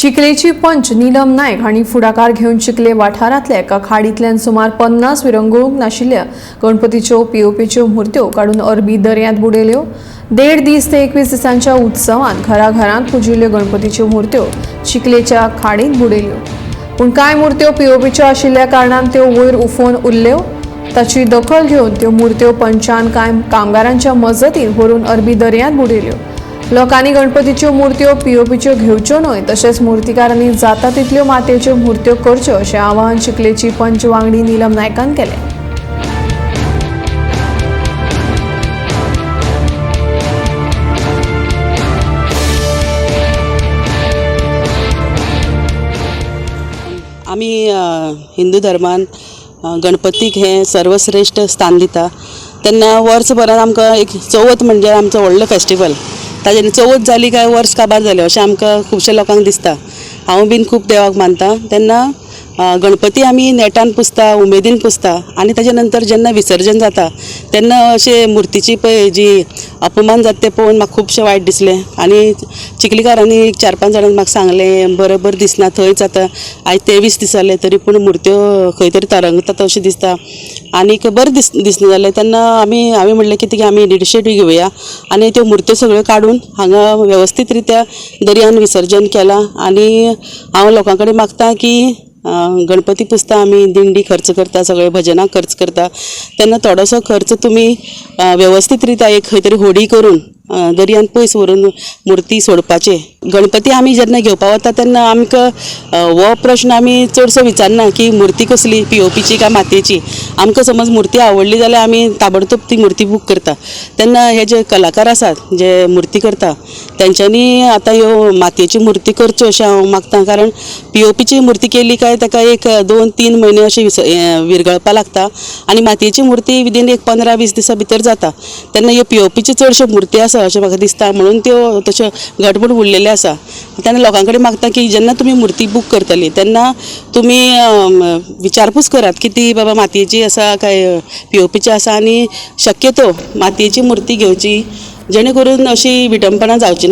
चिखलेची पंच नीलम नायक हांणी फुडाकार घेवन चिखले वाठारांतल्या एका खाडींतल्यान सुमार 50 विरंगुळूंक नाशिल्ल्या गणपतीच्यो पीओपीच्यो मुर्त्यो काडून अरबी दर्यांत बुडयल्यो. 1.5 दीस ते 21 दिसांच्या उत्सवात घराघरांत पुजिल्ल्यो गणपतीच्यो मुर्त्यो चिखलेच्या खाडींत बुडयल्यो. पूण कांय मुर्त्यो पीओपीच्यो आशिल्ल्या कारणान त्यो वयर उफोवन उरल्यो. ताची दखल घेवन त्यो मुर्त्यो पंचान कांय कामगारांच्या मजतीन व्हरून अरबी दर्यांत बुडयल्यो. लोकांनी गणपतीच्यो मुर्त्यो पीओपीच्यो घेवच्यो न्हय, तशेंच मुर्तीकारांनी जाता तितल्यो मातयेच्यो मुर्त्यो करच्यो अशें आवाहन चिखलेची पंच वांगडी नीलम नायकान केलें. आमी हिंदू धर्मान गणपतीक हें सर्वश्रेश्ठ स्थान दिता. तेन्ना वर्सभरान आमकां एक चवथ म्हणजे आमचो व्हडलो फेस्टिवल. ताजेर चवथ जाली काय वर्स काबार जालें अशें आमकां खुबश्या लोकांक दिसता. हांव बीन खूब देवाक मानता. तेन्ना गणपती आमी नेटान पुजता, उमेदीन पुजता आनी ताजे नंतर जेन्ना विसर्जन जाता तेन्ना अशें मुर्तीची पळय जी अपमान जाता तें पळोवन म्हाका खुबशें वायट दिसलें. आनी चिखलीकारांनी एक 4-5 जाणांनी म्हाका सांगलें बरोबर दिसना, थंयच आतां आयज 23 दीस जाले तरी पूण मुर्त्यो खंय तरी तरंगतात अशें दिसता आनीक बरें दिसना जालें. तेन्ना आमी म्हणलें की ती आमी इनिशिएटीव घेवया आनी त्यो मुर्त्यो सगळ्यो काडून हांगा वेवस्थीत रित्या दर्यान विसर्जन केलां. आनी हांव लोकां कडेन मागता की गणपती पुजता आमी, दिंडी खर्च करता, सगळे भजनाक खर्च करता, तेन्ना थोडोसो खर्च तुमी वेवस्थीत रित्या एक खंय तरी होडी करून दर्यान पयस व्हरून मुर्ती सोडपाचे. गणपती आमी जेन्ना घेवपा वता तेन्ना आमकां हो प्रश्न आमी चडसो विचारना की मुर्ती कसली, पीओपीची काय मातयेची. आमकां समज मुर्ती आवडली जाल्यार आमी ताबडतोब ती मुर्ती बूक करता. तेन्ना हे जे कलाकार आसात जे मुर्ती करता तेंच्यांनी आतां ह्यो मातयेची मुर्ती करच्यो अशें हांव मागता. कारण पीओपीची मुर्ती केली काय ताका एक 2-3 म्हयने अशें विरगळपा लागता आनी मातयेची मुर्ती विदीन एक 15-20 दिसां भितर जाता. तेन्ना ह्यो पीओपीची चडश्यो मुर्ती आसा अशें म्हाका दिसता, म्हणून त्यो तश्यो घटमूट उरलेल्यो आसा. तेन्ना लोकां कडेन मागता की जेन्ना तुमी मुर्ती बूक करतली तेन्ना तुमी विचारपूस करात की ती बाबा मातयेची आसा काय पीओपीची आसा आनी शक्यतो मातयेची मुर्ती घेवची जेणे करून अशी विटंबना जावची ना.